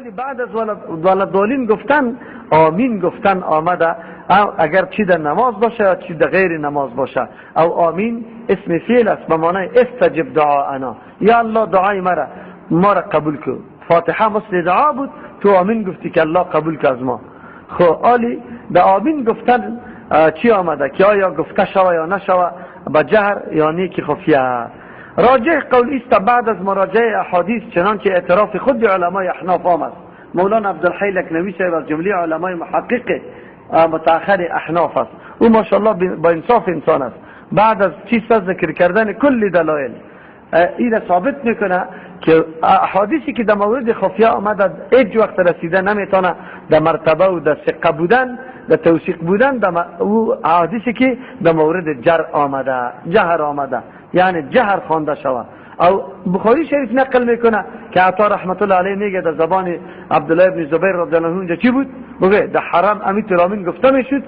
آلی بعد از ولدالین گفتن آمین گفتن آمده، اگر چی در نماز باشه یا چی در غیر نماز باشه. او آمین اسم فعل است به معنای استجب دعاءنا، یا الله دعای ما را قبول کن. فاتحه مثل دعا بود، تو آمین گفتی که الله قبول کن از ما. خب آلی به آمین گفتن چی آمده که آیا گفته شوه یا نشوه به جهر یا نیکی خفیه. راجح قول است بعد از مراجعه احادیث، چنانچه اعتراف خود علمای احناف آمد. مولانا عبدالحی لکنوی صاحب از جمله علمای محقق متأخر احناف است، او ماشاءالله با انصاف انسان است. بعد از چیز ذکر کردن کل دلایل این ثابت میکنه که احادیثی که در مورد خفیه آمده هیچ وقت رسیده نمیتونه در مرتبه و در ثقه بودن، در توثیق بودن، در او احادیثی که در مورد جر آمده، جهر آمده، یعنی جهر خوانده شود. او بخاری شریف نقل میکنه که عطا رحمت الله علیه میگه در زبان عبدالله ابن زبیر رضی الله عنه اونجا چی بود؟ میگه در حرم امی ترامین گفته میشد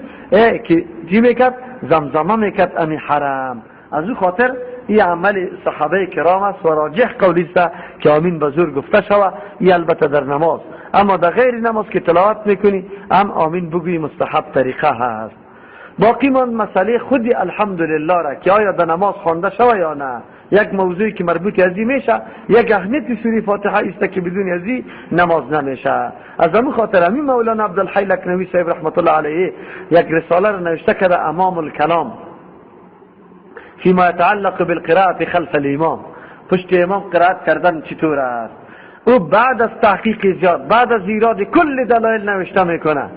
که چی میکرد؟ زمزمه میکرد امی حرم. از او خاطر این عمل صحابه کرام است و راجح قولی است که آمین به زور گفته شود، این البته در نماز. اما در غیر نماز که تلاوت میکنی هم آمین بگویی مستحب طریقه هست. باقی من مسئله خودی الحمدلله را که آیا در نماز خوانده شود یا نه، یک موضوعی که مربوط از این میشه، یک اهمیت سوره فاتحه است که بدون از این نماز نمیشه. از همون خاطر همین مولانا عبدالحی لکنوی صاحب رحمت الله علیه یک رساله را نوشته کرده، امام الکلام فيما يتعلق بالقراءة خلف الامام، پشت امام قرائت کردن چطور است. او بعد از تحقیق زیاد، بعد از ایراد کل دلایل نوشته میکنه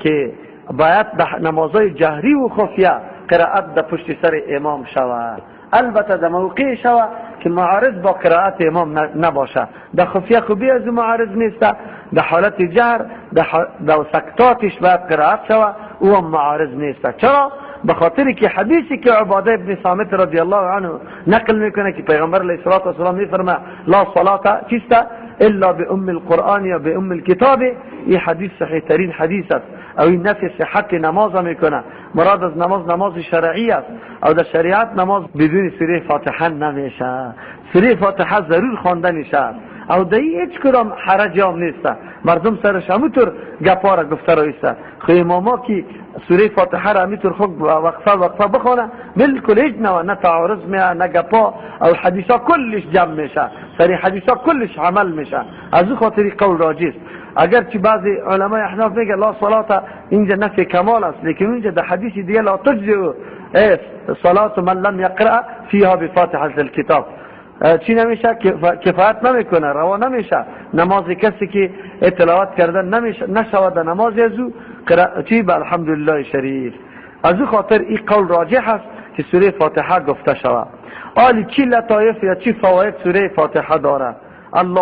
که باید به نمازهای جهری و خفیه قرائت در پشت سر امام شود، البته در موقع شود که معارض با قرائت امام نباشه. در خفیه خوبی از معارض نیست، در حالت جهر در سکتاتش باید قرائت شود، او هم معارض نیست. چرا؟ به خاطر که حدیثی که عباده ابن صامت رضی الله عنه نقل میکنه که پیغمبر علیه الصلاة والسلام میفرما لا صلاة چیست الا بام القرآن یا بام الکتاب. این حدیث صحیح ترین حدیث است، او این نفی صحت نماز میکنه. مراد از نماز نماز شرعی است، او در شریعت نماز بدون سوره فاتحه نمیشه. سوره فاتحه ضرور خوانده میشه، او در هیچ کدام حرج هم نیست. مردم سرش همونطور گپا را گفته رایسته. خو اماما که سوره فاتحه را همینطور خود وقفه وقفه بخونه بالکل هیچ نوع نه تعارض میه نه گپا، او حدیثا کلش جمع میشه، سری حدیثا کلش عمل میشه. از او خاطری قول راجی است. اگرچه بعضی علمای احناف میگه لا صلاة اینجا نفی کمال است، لیکن اینجا در حدیث دیگه لا تجزئ صلاة من لم یقرأ فیها بفاتحة الکتاب، چی نمیشه؟ کفایت نمیکنه، روا نمیشه نماز کسی که تلاوت کردن نمیشه نشود نماز از او چی به الحمدلله شریف. از او خاطر این قول راجح است که سوره فاتحه گفته شود. آلی چی لطایف یا چی فواید سوره فاتحه داره؟ الله